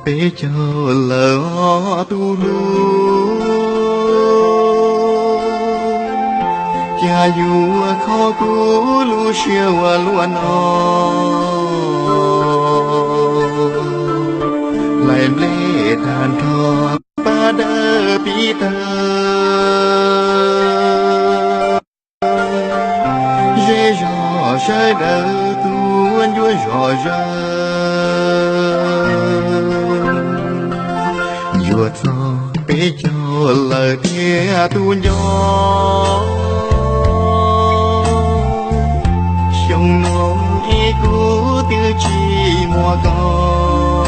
Peb caug lawm os tus hlub, cas yuav kho kuv lub siab ua luaj no. Hlais nplej tag nrho pab dawb pib tawg, zej zog sawv daws tuaj ncuav zom zaws. Yuav txog peb caug lawm thiab tus nco, xyoo no es kuv twb tsis muaj koj,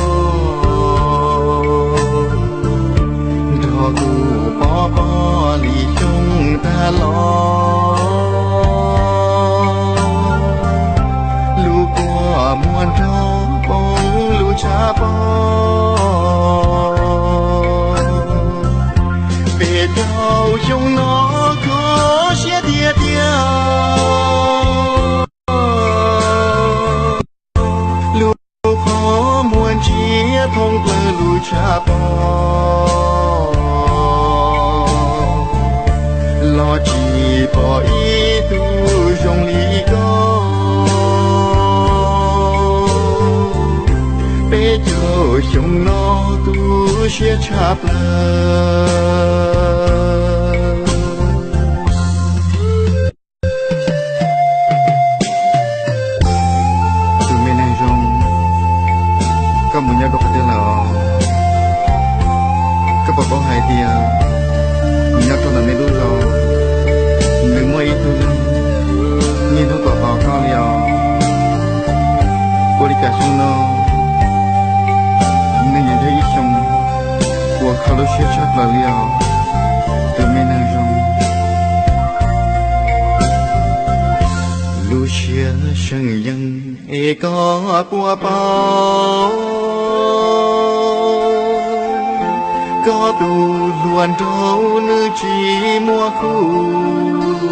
nrog kuv pov pob li xyoo tag los. Lub kua muag nrog poob lub tshab pob, peb caug xyoo no kho siab tiag tiag. Lub qhov muag ntsiab thoob plaws lub tshab pob, los tsis pom ib tug zoo li koj. Peb caug xyoo no tu siab tshaj plaws. Tus me neeg zoo, koj mus nyob rau qhov twg lawm os? Koj puas paub hais tias nyob rau ntawm nej lub zos, nws muaj ib tug neeg niaj hnub tos tos koj li os? Ua li cas xyoo no nej yuav yog ib xyoo uas kho lub siab tshaj plaws li os, tus me neeg zoo? Lub siab seem yeej es koj puas paub, koj tus hluas nraug nws tsis muaj khub,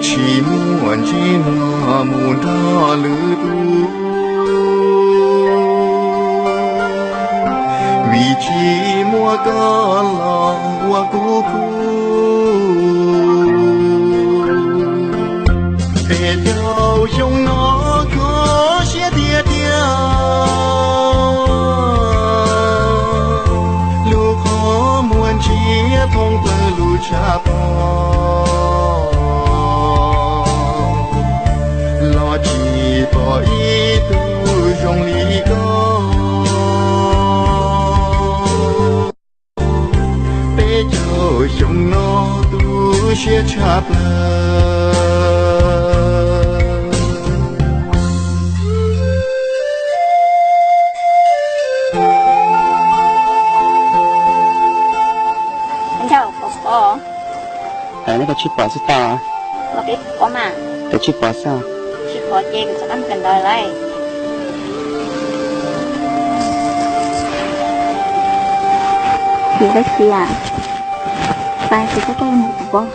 tsis muaj ntsej muag mus nrog lwm tus, vim tsis muaj koj los ua kuv khub. Peb caug xyoo no kho siab tiag tiag, lub qhov muag ntsiab thoob plaws lub tshab pob, los tsis pom ib tug zoo li koj. Peb caug xyoo no tu siab tshaj plaws. Neb koj tsis pom xwb tau. Koj tsis pom xwb. Tsis pom ces kuv txhob qab kawm ntawv lawm. Yus dab tsi a? Pais ces koj koj mus kuv pom.